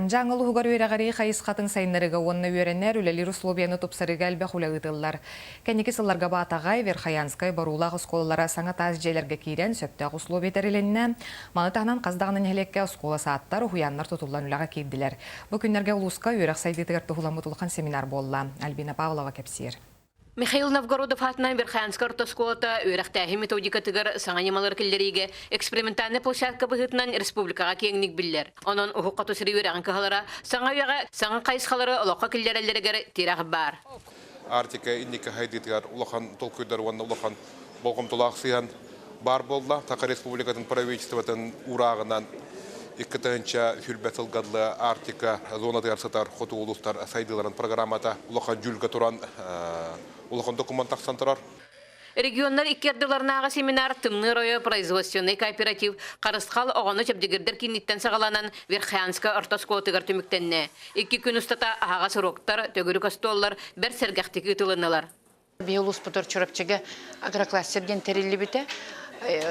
Дьааҥы улууһугар үөрэҕирии хайысхатын сайыннарыыга уонна үөрэнэр, үлэлиир условияны тупсарыыга элбэх үлэ ыытыллар. Кэнники сылларга Баатаҕай, Верхоянскай, Боруулаах оскуолалара саҥа таас дьиэлэргэ киирэн, сөптөөх условия тэрилиннэ. Маны таһынан хас даҕаны нэһилиэккэ оскуола-саадтар, уһуйааннар тутуллан үлэҕэ киирдилэр. Бу күннэргэ улууска үөрэх сайдыытыгар туһуламмыт улахан семинар буолла. Альбина Павлова кэпсиир. Михаил Новгородов аатынан Верхоянскай орто оскуолата үөрэхтээһин методикатыгар саҥа ньымалары киллэриигэ экспериментальнай площадка быһыытынан республикаҕа киэҥник биллэр. Онон Уһук Хоту сири үөрэҕин кыһалара саҥа үйэҕэ саҥа хайысхалары олоххо киллэрэллэригэр тирэх баар. Арктика инники сайдыытыгар улахан толкуйдар уонна улахан болҕомтолоох сыһыан баар буолла. Саха Республикатын правительствотын уурааҕынан 2020 сылга дылы Арктика зонатыгар сытар хоту улуустар сайдыыларын программата улахан дьүүлгэ туран улахан документ тахсан турар. Регионнар икки ардыларынааҕы семинар Тымныы оройо производственнай кооператив Харысхал оҕону чэбдигирдэр кииниттэн саҕаланан Верхоянскай орто оскуолатыгар түмүктэннэ. Икки күн устата аһаҕас уруоктар, төгүрүк остуоллар бэрт сэргэхтик ыытылыннылар. Биһи улууспутугар Чурапчыга агрокластер диэн тэриллибитэ.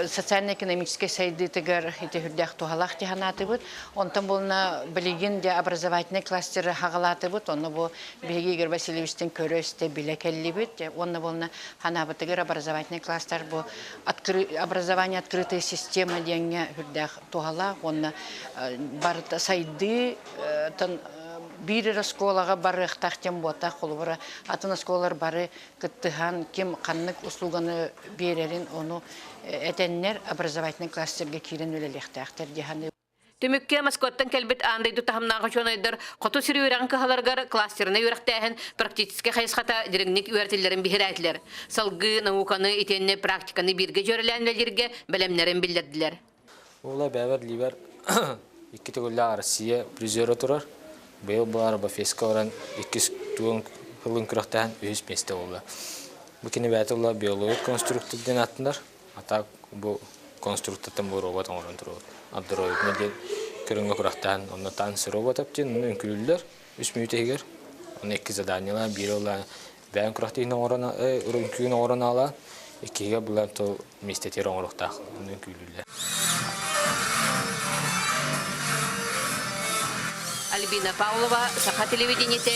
Социально-экономическай сайдыытыгар ити үрдээх туһалаах дии санаатыбыт. Онтон буолна билигин дьэ образовательный кластеры хаҕалаатыбыт. Онно бу биһиги Игорь Васильевичтин көрө-истэ билэ кэллибит. Уонна буолна ханаабытыгар образовательный кластер бу образование открытая система диэҥҥэ үрдээх туһалаах уонна барыта сайдыы биир эрэ оскуолаҕа барыахтаах диэн буотах, холобура, атын оскуолалар бары кыттыһан ким ханнык услуганы биэрэрин ону этэннэр образовательный кластерга киирэн үлэлиэхтээхтэр дии саныыбын. Түмүккэ Москваттан кэлбит аан дойду таһымнаах учуонайдар хоту сир үөрэҕин кыһаларыгар кластернай үөрэхтээһин практическай хайысхата дириҥник үөрэтиллэрин биһирээтилэр. Салгыы науканы итиэннэ практиканы бииргэ дьүөрэлээн үлэлииргэ бэлэмнэрин биллэрдилэр. Уола бэйэбэр либер икки төгүллээх Россия призера турар. Быйыл баар Бафеска баран иккис тугун ылын күрэхтэһэн үһүс миэстэ буолла. Бу кини бэйэтэ була биологик конструктор диэн аттынар. А так бу конструктортан бу робот оҥорон турабыт. Андроидна диэн көрүҥҥэ күрэхтэһэн онно танцы роботов диэн онно үҥкүүлүүллэр үс мүнүүтэ иһигэр. Онно икки заданиелаах биир уола бэйэм күрэхтэһиини оҥорон үҥкүүнү оҥорон аалаан иккиһигэ булан то миэстэтигэр оҥоруохтаах онно үҥкүүлүүллэр. Альбина Павлова, Саха телевидениете.